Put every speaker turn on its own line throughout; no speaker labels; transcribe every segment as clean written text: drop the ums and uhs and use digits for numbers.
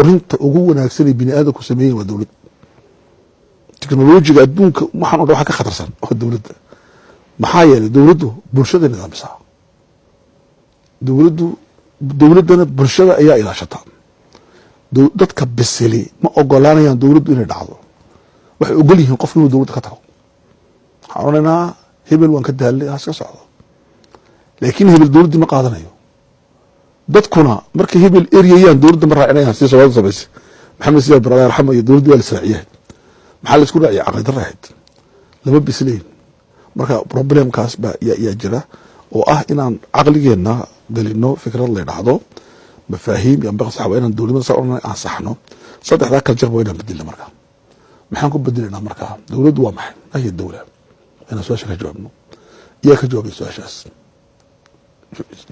Curinta ugu wanaagsan ee bini aadamku sameeyen waa dowlad. Teknolojiga adduunka waxaan o dhan waxa ka khatarsan waa dowladda. Maxaa yeelay, dowladdu bulshada nidaamisaa, dowladdu, dowladdana bulshada ayaa ilaashata. Dadka bisili ma ogolaanayaan dowladdu inay dhacdo. Waxay ogol yihiin qofku inuu dowladda ka tago. Waxaan odhanaynaa, hebel waan ka daalay, ha iska socdo. Laakiin hebel dowladdii ma qaadanayo. Dadkuna markay hebel eryayaan, dowladda ma raacinayaan. Sida Soomaalida samaysay, Maxamed Siyaad Barre, Allah yarxama, iyo dowladdii waa la israaciyahay. Maxaa la isku raaciyay? Caqli darra ahayd, lama bislayn. Marka problemkaas baa yaa jira, oo ah inaan caqligeenna gelino fikrad la dhahdo mafaahiim iyo ambaqas. Waa inaan dowladnimada saa odhanay aan saxno. Saddexdaa culture waa inaan bedelna. Marka maxaan ku bedelaynaa? Markaa dowladdu waa maxay? ما هي الدولة? Inaan su-aasha ka jawaabno. Yaa ka jawaabay su-aashaas?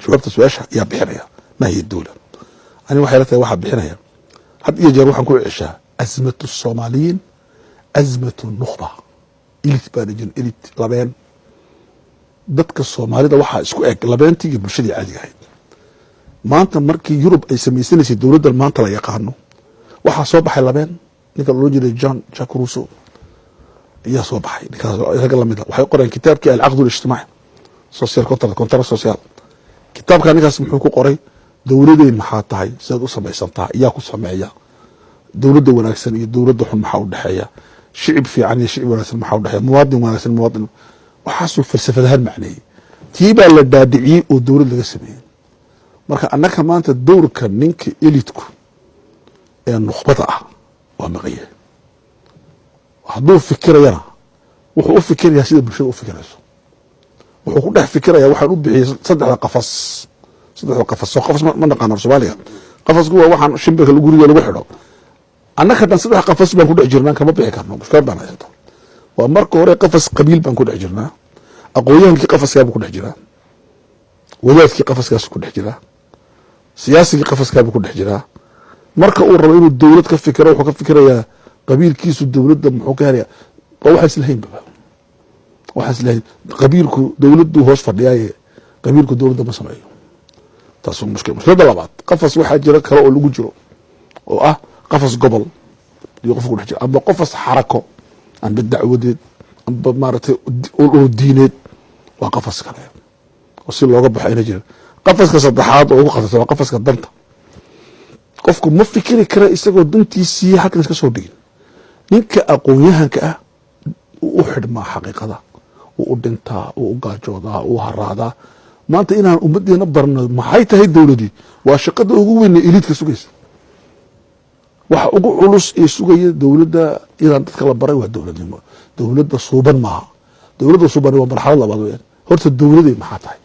Jawaabta su-aasha yaa bixinaya؟ ما هي الدولة? Ani waxay la tahay waxaa bixinaya, had iyo jeer waxaan ku ceshaa, أزمة الصوماليين أزمة نخبة, elite baana jirin, elite, labeen. Dadka Soomaalida waxaa isku eg labeentii iyo bulshadii caadiga ahayd. Maanta markii Yurub ay samaysanaysay dowladdan maanta la yaqaano, waxaa soo baxay labeen. Ninka loo jiray Jean Jacques Rousseau ayaa soo baxay, ninkaas ragga lamid a waxay qoreen kitaabkii العقد الاجتماعي, social contract, contrat social. Kitaabka ninkaas muxuu ku qoray? Dowladay maxaa tahay? Sidaad u samaysantaa? Yaa ku sameeya? Dowladda wanaagsan iyo dowladda xun maxaa udhexeeya? Shicib fiican iyo shicib wanaagsan maxaa udhexeeya? Muwaadin wanaagsan, muwaadin, waxaasuu falsafad ahaan macneeyey. Tii baa la dhaadhiciyey oo dowlad laga sameeyey. Marka annaka maanta dowrka ninka elite-ku ee nukhbada ah waa maqan yahay. Hadduu fikirayana, wuxuu u fikirayaa sida bulshada u fikirayso. Wuxuu ku dhex fikiraya waxaan u bixiyey saddexda qafas. Saddexda qafas, soo qafas ma naqaano Soomaaliga? Qafasku waa waxaan shimbirka guriga lagu xidho. Annaka dhan saddex qafas baan ku dhex jirnaa, kama bixi karno. Mushkilad baan haysato. Waa marka hore qafas qabiil baan ku dhex jirnaa. Aqoonyahankii qafaskaabuu ku dhex jiraa, wadaadkii qafaskaas ku dhex jiraa, siyaasigii qafaskaabuu ku dhex jiraa. Marka uu rabo inuu dowlad ka fikiro, wuxuu ka fikirayaa qabiilkiisu dowladda muxuu ka helaya. Waa waxaan islahayn baba, waxaan islahayn. Qabiilku dowladdu hoos fadhiyaaye, qabiilku dowladda ma sameeyo. Taas waa mushkil. Mushkiladda labaad, qafas waxaa jira kale oo lagu jiro, oo ah qafas gobol iyo qofku dhex jiro, amba qafas xarako, amba dacwadeed, amba maaragtay urur diineed. Waa qafas kale oo si looga baxo ayna jirin. Qafaska saddexaad oo ugu khatarsan waa qafaska danta. Qofku ma fikiri kara isagoo dantiisii halkan iska soo dhigin. Ninka aqoon-yahanka ah u xidhmaa xaqiiqada, uu u dhintaa, uu u gaajoodaa, uu haraadaa. Maanta inaan ummaddeena barno maxay tahay dowladii waa shaqada ugu weyn ee elite-ka sugaysa. Waxa ugu culus ee sugaya dowladda inaan dadka la baray waa dowladnimo. Dowladda suuban maaha. Dowladda suuban waa marxalad labaad weyaan. Horta dowladay maxaa tahay?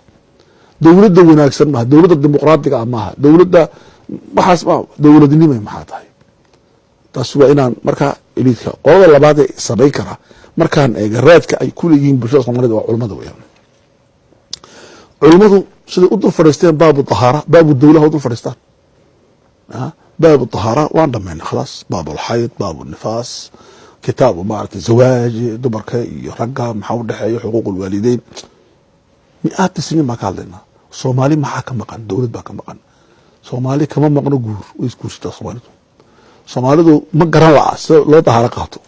Dowladda wanaagsan maaha, dowladda dimuqraadiga ah maaha, dowladda waxaas ma, dowladnimay maxaa tahay? Taas waa inaan marka elite-ka. Qolada labaad ee samayn kara, markaan eega raadka ay ku leeyihiin bulshada Soomaalida, waa culamada weyaan. Culimadu siday u dul fadhiisteen باب طهارة, باب الدولة ha u dul fadhiistaan. باب طهارة waan dhamayna, khalaas. باب الحيض, باب النفاس, kitaabu maaragtay زواج, dumarka iyo ragga maxaa udhexeeya, xuquuq الوالدين, مئات سنين baan ka hadlaynaa. Soomaali maxaa ka maqan? Dowlad baa ka maqan. Soomaali kama maqno guur, way isguursataa Soomaalidu. Soomaalidu ma garan la'a sida loo dahaaro qaato,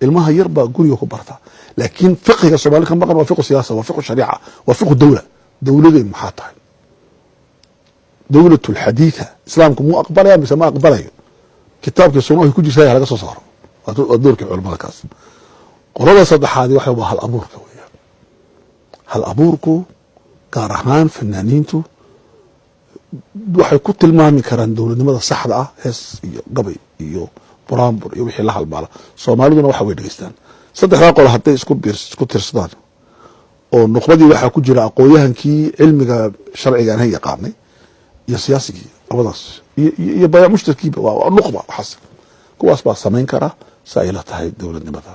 ilmaha yar baa guriga ku barta. Laakiin fiqiga Soomaali ka maqan waa فقه سياسة, waa فقه شريعة, waa فقه دولة. Dowladay maxaa tahay? دولة الحديثة islaamku muu aqbalaya mise ma aqbalayo? Kitaabkii sunaha ku jirta laga soo saaro. Waa doorkii culamada kaas. Qolada saddexaadi waxa waa hal abuurka weeyaan. Hal abuurku, gaar ahaan fanaaniintu, waxay ku tilmaami karaan dowladnimada saxda ah hees iyo gabay iyo buraanbur iyo wixii la halmaala. Soomaaliduna waxa way dhegeystaan. Saddexdaa qolo hadday isku tirsadaan, oo nuqbadii waxaa ku jira aqoon-yahankii cilmiga sharciga aan yaqaanay iyo siyaasigii, labadaas iyo bayac mushtarkiiba waa nuqba. Waxaas kuwaas baa samayn kara si ay la tahay dowladnimada.